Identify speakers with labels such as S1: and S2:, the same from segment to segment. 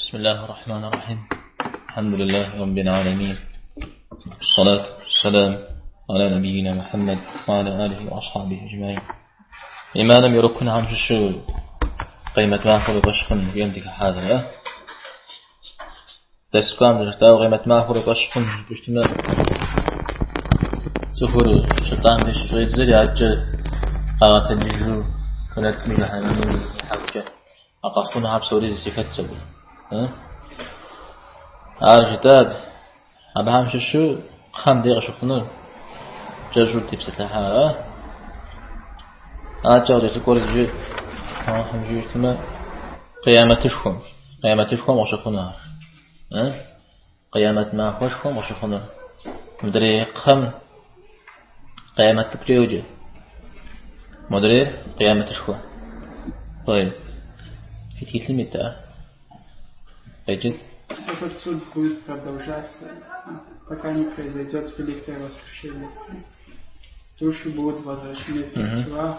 S1: بسم الله الرحمن الرحيم. الحمد لله رب العالمين. والصلاة والسلام على نبينا محمد وعلى آله وأصحابه أجمعين. إيمانым и рукнхэм щыщу къемэт махуэр уи фӏэщ хъун жиӏэм дыхыхьа. Дэрс кӏуам зэрыжытӏауэ къемэт махуэр уи фӏэщ хъун жыпӏэу щытмэ, цӏыхур щылӏам деж щыщӏедзэри адэкӏэ къагъэтэджыжу жэнэтми жыхьэнэмэми ихьэхукӏэ а къэхъунухэр псори зэхэтщ абы. Ар жытӏа абыхэм щыщу кхъэм дей къыщыхъунур кӏэщӏу тепсэлъыхьа. Адэкӏэ къыкӏэлъыкӏуэр иджы Алыхьым жиӏэу щытмэ, къиямэтышхуэм, къиямэтышхуэм къыщыхъунур. Къиямэт махуэшхуэм къыщыхъунур. Мыдрей кхъэм къиямэт цӏыкӏукӏэ йоджэ. Модрейр къиямэтышхуэ. طيب. Фи тхылъым ит ар? Къеджыт.
S2: Этот суд будет продолжаться, пока не произойдет великое воскрешение. Души будут возвращены в их тела,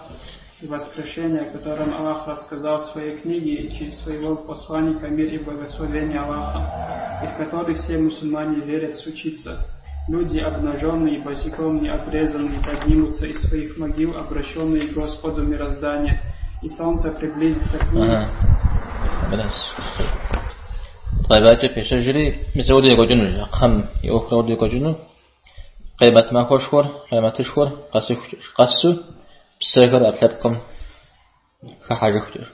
S2: и воскрешение, о котором Аллах рассказал в своей книге и через своего посланника мир и благословение Аллаха, и в который все мусульмане верят, случится. Люди, обнаженные, босиком не обрезанные, поднимутся из своих могил, обращенные к Господу мироздания, и солнце приблизится к ним.
S1: طيب адэкӏэ пещэжри, мис ауэдэу екӏуэкӏыну, кхъэм и ӏуэхур ауэдэу екӏуэкӏыну, къемэт махуэшхуэр, къемэтышхуэр къэсыху къэсу псэхэр ӏэпкълъэпкъым хыхьэжыхукӏэ.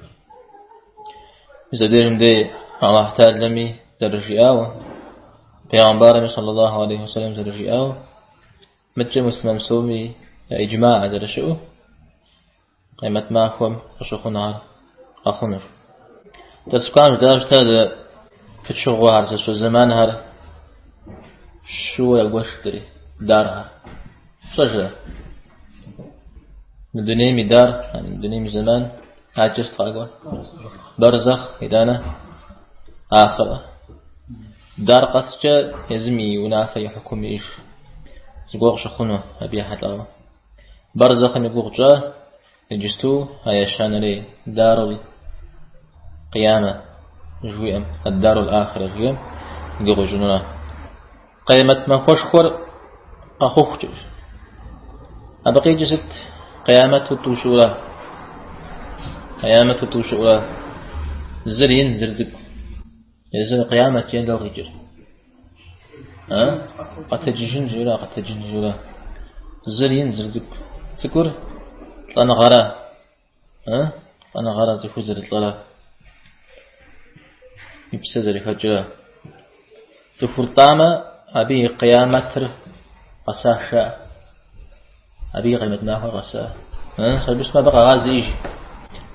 S1: Мис абдежым дей Аллахь Тэхьэлэми зэрыжиӏауэ, Пейгъэмбарми саллаллаху алейхи вассалам зэрыжиӏауэ, мыдкӏэ муслъымэн псоми я иджмаӏ зэрыщыӏэу, къемэт махуэм къыщыхъунухэр къэхъунущ. Дэрс кӏуам жытӏауэ щыта дэ пычыгъуэхэр, зэщӏэ зэманхэр щыуэ ягуэш дэри, дархэр. Пщӏэжрэ? Мы дунейм и дар, мы дунейм и зэман, адэкӏэ сыт къакӏуэр? Бэрзэхъ, итӏанэ ахъырэ. Дар къэскӏэ езым и унафэ, и хьукум иӏэж. Зыгуэр къыщыхъуну абы ехьэлӏауэ. Бэрзэхъым и гугъу тщӏа иджысту а ещанэрей дарул къиямэ жыхуиӏэм, ад-дарул ахирэ жыхуиӏэм и гугъу ищӏынура. Къемэт махуэшхуэр къэхъухукӏэ. Абы къикӏыр сыт? Къиямэту тӏу щыӏэура? Къиямэту тӏу щыӏэура? Зыр ин, зыр цӏыкӏу. Езыр къиямэт жиӏэм дауэ къикӏыр? Къэтэджыжын жиӏэура, къэтэджын жиӏэура. Зыр ин, зыр цӏыкӏу. Цӏыкӏур лӏэныгъэра. Лӏэныгъэра цӏыхур зэрылӏэра. И псэ зэрыхэкӏыра. Цӏыхур лӏамэ, абы и къиямэтыр къэса жаӏэ. Абы и къемэт махуэр къэса. Абы щытмэ, абы къэгъазэ иӏэж.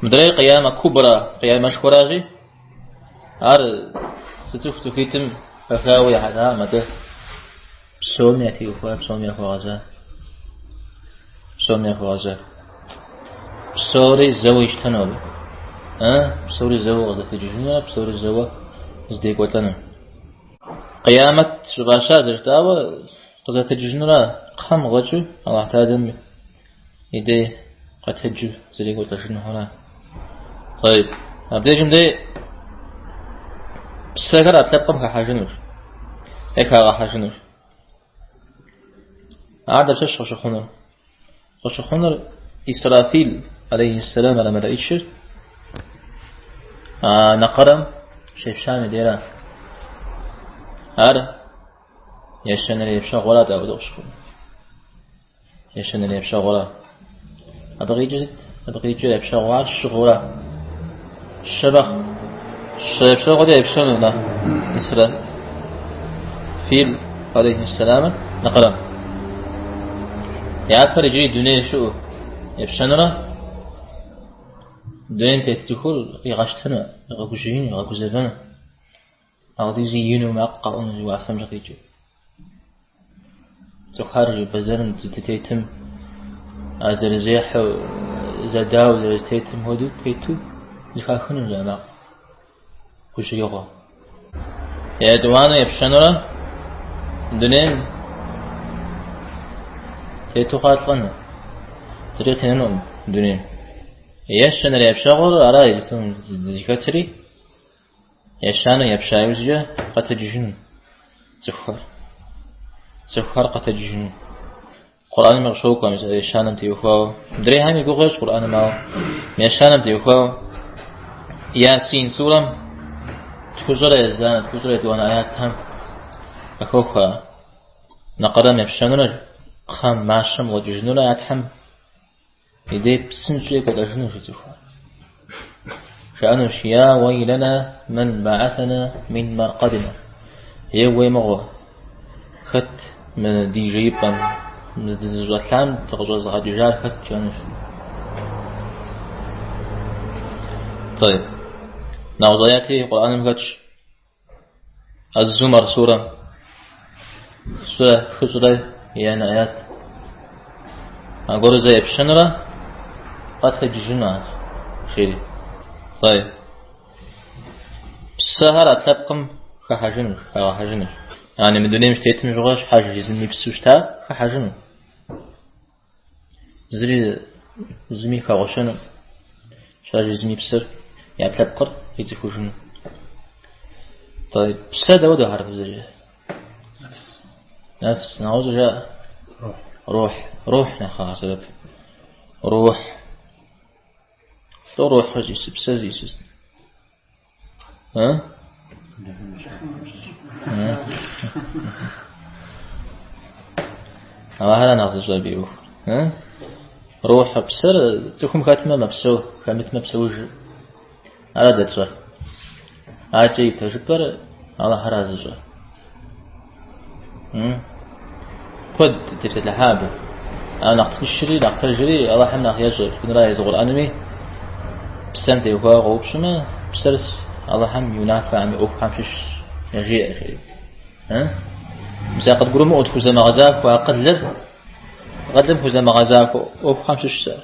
S1: Мыдрей къиямэ кубра, къиямэшхуэращи, ар зы цӏыху цӏыхуитӏым хэхауэ ехьэлӏакъым, атӏэ псоми ятеухуа, псоми яхуэгъэза. Псоми яхуэгъэза. Псори зэуэ ищтэну абы. Псори зэуэ къызэтэджыжыну, псори зэуэ зыдекӏуэлӏэну. Къиямэт щӏыфӏаща зэрыжытӏауэ къызэтэджыжынура кхъэм къыщӏэкӏыу Аллахь Тэхьэлэм и дей къэтэджу зэрекӏуэлӏэжынухьэра. طيب. Абдежым дей псэхэр ӏэпкълъэпкъым хыхьэжынущ, е хагъэхьэжынущ. Ар дапщэщ къыщыхъунур? Къыщыхъунур Исрафил, алейхиссалам, ара мэлэӏичыр, а нэкъэрэм щепщам и дейра. Ар ещанэрей епщэгъуэрат ауэдэу къыщыхъунур. Ещанэрей епщэгъуэра. Абы къикӏыр сыт? Абы къикӏыр епщэгъуэр щы хъуура. Щы мэхъу. Щы епщэгъуэкӏэ епщэну на Исрафил, алейхиссаламыр, нэкъэрэм. Япэр иджыри дуней щыӏэу епщэнурэ дунейм тет цӏыхур къигъэщтэну, игъэгужьеину, игъэгузэвэну. Апхуэдизу ину макъ къэӏуну уафэмкӏэ къикӏыу. Цӏыхухэр бэзэрым здытетым, а зэрызехьэу, зэдауэ зэрытетым хуэдэу тету зэхахынущ а макъ гужьеигъуэ. Етӏуанэу епщэнурэ дунейм тету хъуар лӏэну, зыри къытенэнукъым дунейм. Ещанэрей епщэгъуэр ара иджыпсту дызыхэтри. Ещанэу епща иужькӏэ къэтэджыжыну цӏыхухэр. Цӏыхухэр къэтэджыжыну. Къурӏэным къыщокӏуэ мис а ещанэм теухуауэ. Мыдрейхэм и гугъу ещӏ Къурӏэным, ауэ ещанэм теухуауэ Ясин сурэм тхущӏрэ езанэ, тхущӏрэ етӏуанэ аятхэм къыхохуэ. Нэкъырэм епщэнурэ, кхъэм мащэм къыщӏэкӏыжынурэ я Тхьэм и дей псынщӏэу екӏуэлӏэжынущ цӏыхухэр. Жаӏэнущ, я уэйлэна мэн баӏэсэна мин мэркъэдина. Е уей мыгъуэ, хэт мы ди жеипӏэм, мы дызыщӏэлъам дыкъыщӏэзыгъэкӏыжар хэт жаӏэнущ. طيب. Нэгъуэщӏ аяти Къурӏэным хэтщ. Аз-Зумар сурэм хыщӏрэ хыщӏрэ еянэ аят. Аргуэру зэ епщэнурэ къэтэджыжыну ар, жери. طيب. Псэхэр ӏэпкълъэпкъым хыхьэжынущ, хагъэхьэжынущ. Yani мы дунейм щытетым щыгъуэ щхьэж езым и псэу щыта хыхьэжыну. Зыри зыми хэгъуэщэну, щхьэж езым и псэр, и ӏэпкълъэпкъыр къицӏыхужыну. طيب, псэ дауэдэу хьэрыпыбзэкӏэ?
S2: Нэфс.
S1: Нэфс, нэгъуэщӏу жаӏэ?
S2: Рухь.
S1: Рухь. Рухь нэхъ къагъэсэбэп. Рухь. Лӏо рухьыр зиӏысыр, псэ зиӏысыр? А? Аллахьра нэхъ зыщӏэр абы и ӏуэхур. Рухь псэр цӏыхум хэтмэ мэпсэу, хэмытмэ псэужыр. Ара дэ тщӏэр. Акӏэ и пэжыпӏэр Аллахьра зыщӏэр. Куэд тепсэлъыхьа абы. Ар нэхъ тыншри, нэхъ пэжри Аллахьым нэхъ ещӏэ. Жыпӏэнура езы Къурӏэнми псэм теухуауэ къоупщӏмэ, псэр Аллахьым и унафэхэм, и ӏуэхухэм щыщщ, яжеӏэ, жери. Мис а къыдгурымыӏуэу тхузэмыгъэзахуэ акъылыр, акъылым хузэмыгъэзахуэ ӏуэхухэм щыщщ ар.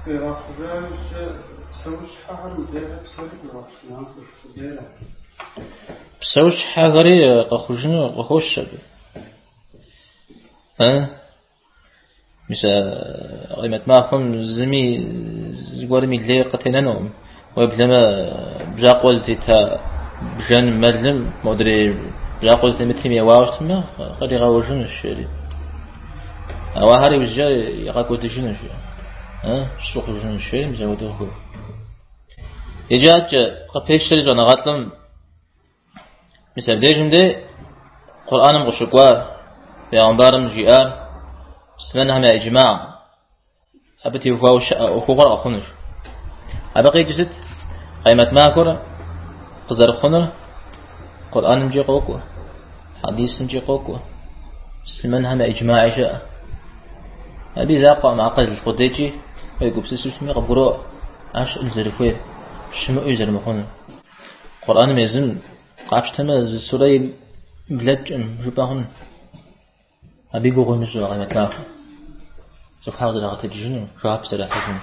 S2: Къигъэхъужа иужькӏэ псэущхьэхэр мыдрейхэр псори къигъэхъужынам цӏыху къудейра?
S1: Псэущхьэхэри къэхъужыну къыхощ абы. Мис а къемэт махуэм зыми зыгуэрым и лей къытенэнукъым. Уеблэмэ бжьакъуэ зытета бжэн мэлым модрей бжьакъуэ зытемытым еуауэ щытмэ, къригъэуэжынущ жери. Ауэ ахэр иужькӏэ игъэкӏуэдыжынущ, щӏы хъужынущ жери, мис апхуэдэу къыхох. Иджы адэкӏэ къыпещэри щӏэныгъэлӏым мис абдежым де Къурӏэным къыщыкӏуар, бегъымбарым жиӏар, муслъымэнхэм я иджмаӏ абы теухуауэ щыӏэ ӏуэхугъуэр къэхъунущ. Абы къикӏыр сыт? Къемэт махуэр къызэрыхъунур Къурӏэнымкӏи къокӏуэ, хьэдисымкӏи къокӏуэ, муслъымэнхэм я иджмаӏи щыӏэ. Абы и закъуэкъым акъыл къудейкӏи уегупсысу щытми къыбгуроӏуэ, ар щыӏэн зэрыхуейр, щымыӏэуи зэрымыхъунур. Къурӏэным езым къапщтэмэ, зы сурэ блэкӏым жыпӏэ хъуну. Абы и гугъу имыщӏу къемэт махуэм. Цӏыхухэр зэрагъэтэджыжыну, жэуап зэрахьыжыну.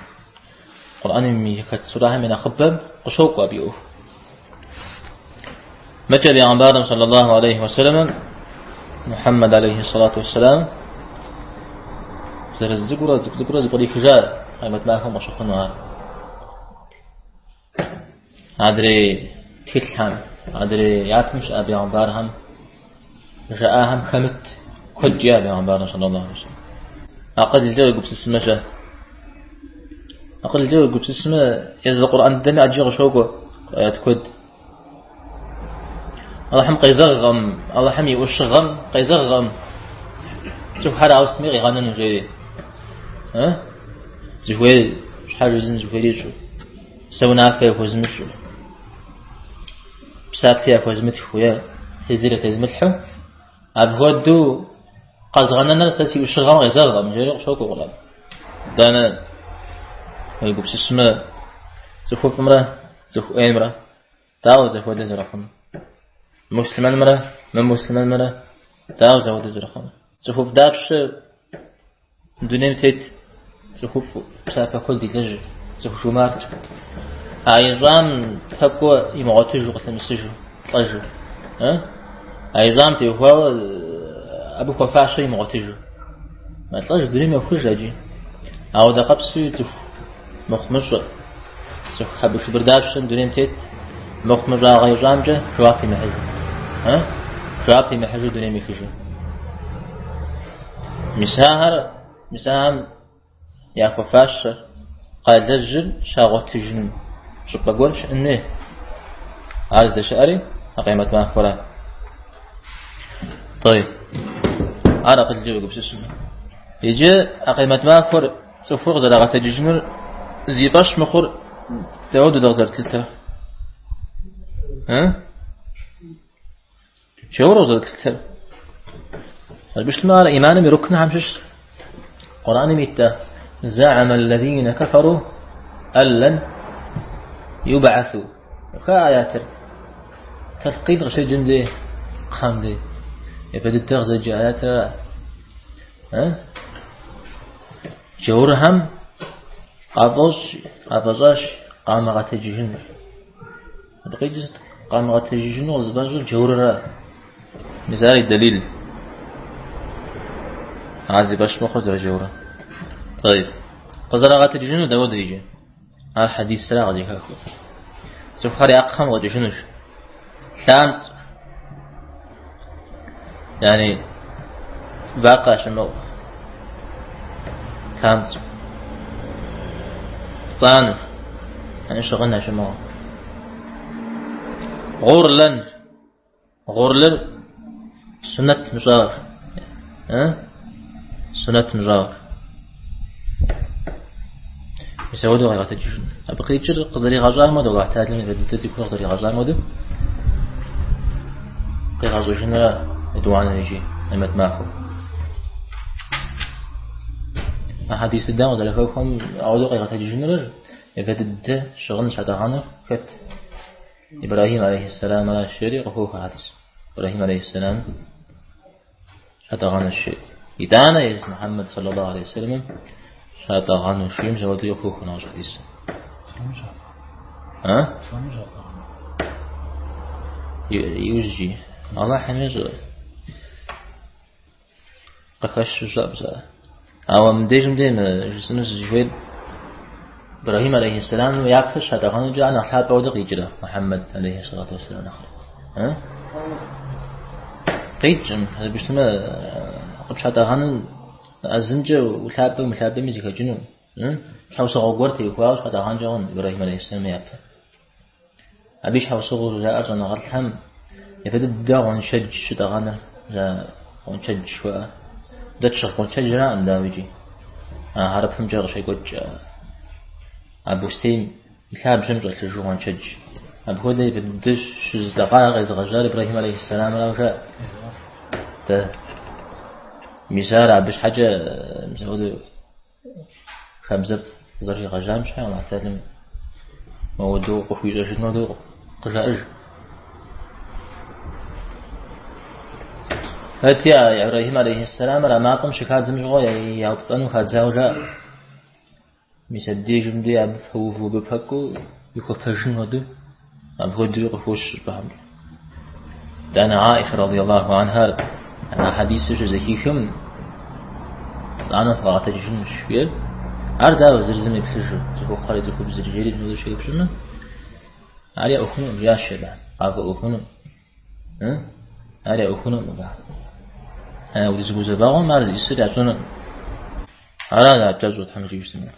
S1: Къурӏэным и хэт сурэхэм я нэхъыбэм къыщокӏуэ абы и ӏуэху. Мыкӏэ бегъымбарым саллаллаху алейхи вассаламым Мухьэммэд алейхи салату вассалам зэрызцӏыкӏурэ цӏыкӏу цӏыкӏурэ зэпкърихыжа къемэт махуэм къыщыхъуну ар. Адрей тхылъхэм, адрей япэм щыӏа бегъымбархэм жаӏахэм хэмыт куэд жиӏа бегъымбарым саллаллаху алейхи вассалам. Акъылкӏэ уегупсысмэ щэ? Акъылкӏэ уегупсысмэ, езы Къурӏэн дыдэми ӏэджи къыщокӏуэ аят куэд. Алыхьым къезэгъкъым, Алыхьым и ӏущыгъэм къезэгъкъым. Цӏыхухэр ауэ сытми къигъэнэну жери. Зыхуейр щхьэж езым зыхуейр ищӏу, сэ унафэ яхуэзмыщӏу, псапи яхуэзмытхыу е тезыр ятезмылъхьэу, апхуэдэу къэзгъэнэныр сэ си ӏущыгъэм къезэгъкъым, жери къыщокӏуэ Къурӏэн. Итӏанэ уегупсысмэ, цӏыхуфӏымрэ цӏыху ӏеймрэ дауэ зэхуэдэ зэрыхъуну? Муслъымэнымрэ мымуслъымэнымрэ дауэ зэхуэдэ зэрыхъуну? Цӏыхуфӏ дапщэ дунейм тет цӏыхуфӏу псапэ куэд илэжь, цӏыху жумарт. А ищӏам пэкӏуэ имыгъуэтыжу, къылъымысыжу, лӏэжу. А ищӏам теухуауэ абы хуэфащэ имыгъуэтыжу. Мэлӏэж дунейм йохыж аджи. Ауэдэ къабзэуи цӏыху мыхъумыщӏэ. Цӏыху хьэбыршыбыр дапщэм дунейм тет мыхъумыщӏагъэ ищӏамкӏэ жэуап имыхьыжу. Жэуап имыхьыжу дунейм ехыжу. Мис ахэр, мис ахэм яхуэфащэ къалэжьыр щагъуэтыжын щӏыпӏэ гуэр щыӏэн хуей. Ар здэщыӏэри а къемэт махуэра. Тӏей. Ар акъылкӏэ уегупсысмэ. Иджы а къемэт махуэр цӏыхур къызэрагъэтэджыжынур зи фӏэщ мыхъур дауэду дыкъызэрытлъытэр? Джауру къызэрытлъытэр. Абы щытмэ ар иманым и рукнхэм щыщ. Къурӏэным итта زعم الذين كفروا أن لن يبعثوا. Хэ аятыр. Тэлъкъин къыщеджэм дей, кхъэм дей. Япэ дыдэ къызэджэ аятыр. Джаурхэм къафӏощӏ, къафӏэщӏащ, къамыгъэтэджыжыну. Абы къикӏыр сыт? Къамыгъэтэджыжыну къызыфӏэщӏыр джаурыра. Мис ар и дэлил. Ар зи фӏэщ мыхъур зэрыджаурыр. Тӏэйб. Къызэрагъэтэджыжыну дауэду иджы? Ар хьэдисра къызэхэхур. Цӏыхухэр я кхъэм къэкӏыжынущ. Лъамцӏ. Яни вакъэ щымыгъыу. Лъамцӏ. Пцӏанэу. Яни щыгъын ящымыгъыу. Гъурлэн. Гъурлыр сунэт мыщӏар. Сунэт мыщӏар. Мис ауэдэу къигъэтэджыжын. Абы къикӏыр къызэригъэщӏам хуэдэу, Аллахь Тэхьэлам япэ дыдэ цӏыхухэр къызэригъэщӏам хуэдэу къигъэщӏыжынра етӏуанэр икӏи къемэт махуэм. А хьэдис дыдэм къызэрыхэхуэм ауэдэу къигъэтэджыжынурэ япэ дыдэ щыгъын щатӏэгъэнур хэт? Ибрахим алейхьэссэламращ жери къыхохуэ хьэдис. Ибрахим алейхьэссэлам щатӏэгъэнущ жери. Итӏанэ езы Мухьэммэд саллаллаху алейхи вассаламым щатӏэгъэнущ жери мис ауэдэу къыхохуэ нэгъуэщӏ хьэдис. А? Иужькӏи. Аллахьым ещӏэ. Къыхэщу щыӏэм сэ. Ауэ мыбдежым дей мы жысӏэну сызыхуейр Ибрахим алейхьэссэлам япэ щатӏэгъэнукӏэ ар нэхъ лъапӏэ хуэдэ къикӏрэ Мухьэммэд алейхьэссалату уассалам нэхърэ. Къикӏым, абы щытмэ къыпщатӏэгъэну ӏэзымкӏэ улъапӏэ умылъапӏэми зэхэкӏыну. Щхьэусыгъуэ гуэр теухуауэ щатӏэгъэнкӏэ хъун Ибрахим алейхьэссэлам япэ. Абы и щхьэусыгъуэу жаӏэр щӏэныгъэлӏхэм япэ дыдэ гъуэншэдж щытӏэгъэныр, гъуэншэдж жыхуаӏэр. Дэ тщыгъ гъуэншэджракъым, дауикӏи. А хьэрыпымкӏэ къыщекӏуэкӏ а бостейм и лъабжьэм щӏэлъыжу гъуэншэдж. Апхуэдэ япэ дыдэ щызытӏэгъар къезыгъэжьар Ибрэхьим алейхьэссэламрауэ жаӏэ. Дэ мис ар абы щхьэкӏэ мис апхуэдэу хабзэфӏ зэригъэжьам щхьэ Аллахь Тэхьэлам мыуэдэу къыхуищӏэжын хуэдэу къыжаӏэж. Хэти а Ибрэхьим алейхьэссэламыр а мафӏэм щыхадзэм щыгъуэ яупцӏэну хадзауэ жаӏэ. Мис абдежым дей абы пэуву, абы пэкӏуэу ихуэпэжын хуэдэу апхуэдэуи къыхощ щӏыпӏэхэм. Итӏанэ Аиша радиаллаху анхар а хьэдисыр щызэхихым лӏанэ фыкъагъэтэджыжынущ жиӏэр. Ар дауэ зыр зым еплъыжу, цӏыхухъури цӏыхубзри жери мыуэдэу щеупщӏмэ, ар яӏуэхунукъым, жиӏащ абы, къафӏэӏуэхунукъым. Ар яӏуэхунукъым абы. Апхуэдиз гузэвэгъуэм ар зиӏысыр ящӏэнукъым. Ара кӏэщӏу Тхьэм жиӏэу щытмэ.